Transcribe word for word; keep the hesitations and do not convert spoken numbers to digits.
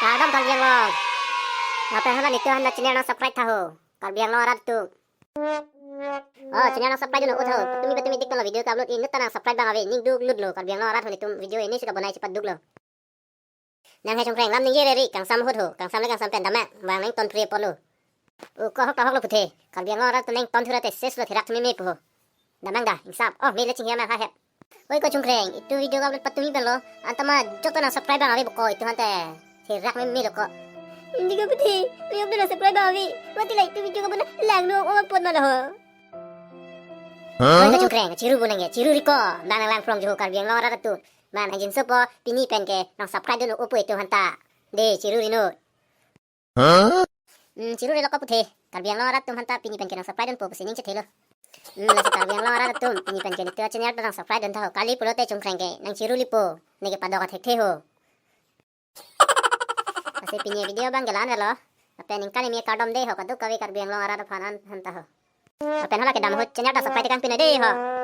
Kardom Karbi Anglong. Lapen hala nelitum aphan ta channel nang subscribe tha ho, Karbi Anglong arat atum. Oh, channel nang subscribe dun-o tha ho. Patumi patumi dik tanglo video ke-upload, inut ta nang subscribe abang ave, ning duk lut lo, Karbi Anglong arat ho, nelitum video ini sika bonai chepaduk lo. Nang he Chungkreng, lam ningje riri, kangsam ahut ho, kangsam le kangsam pen, dam nang, bang nang ton pri apotlo. O, ko ahok ta ahok lo puthe, Karbi Anglong arat atum nang ton thura te ses lo, therak thumi me pu ho. Dam nang da, ingsap, oh, me le chinghi ma ha hep. Oi ko Chungkreng, itum video ke-upload patumi pen lo, anta ma joto nang subscribe abang ave bo ko, itum aphan te therak me me lo ko. Indi ko puthe, me ok nang subscribe abang ave, mati la itum video ke bonai lang no, o apot ma lo ho. Oi ko Chungkreng, chiru bo nang ke, chiru ri ko, bang nang lang phrong jo ho Karbi Anglong arat atum. Bang nang jinso po, pini pen ke nang subscribe dun-o pu itum aphan ta. De, chiru ri non. Hmm, chiru ri lo ko puthe. Karbi Anglong arat atum aphan ta pini pen ke nang subscribe dunpo pusi ning chethe lo. Hmm, lasi Karbi Anglong arat atum, pini pen ke nelitum channel ta nang subscribe dun tha ho. Kali pulote Chungkreng ke nang chiru lipo, ne ke padok athekthe ho. Lasi pini video abang ke la-an lo. Lapen ningkan ni kardom de ho, kadokave Karbi Anglong arat aphan an aphan ta ho. Lapen hala kedam ahut channel ta subscribe tekang pin de ho.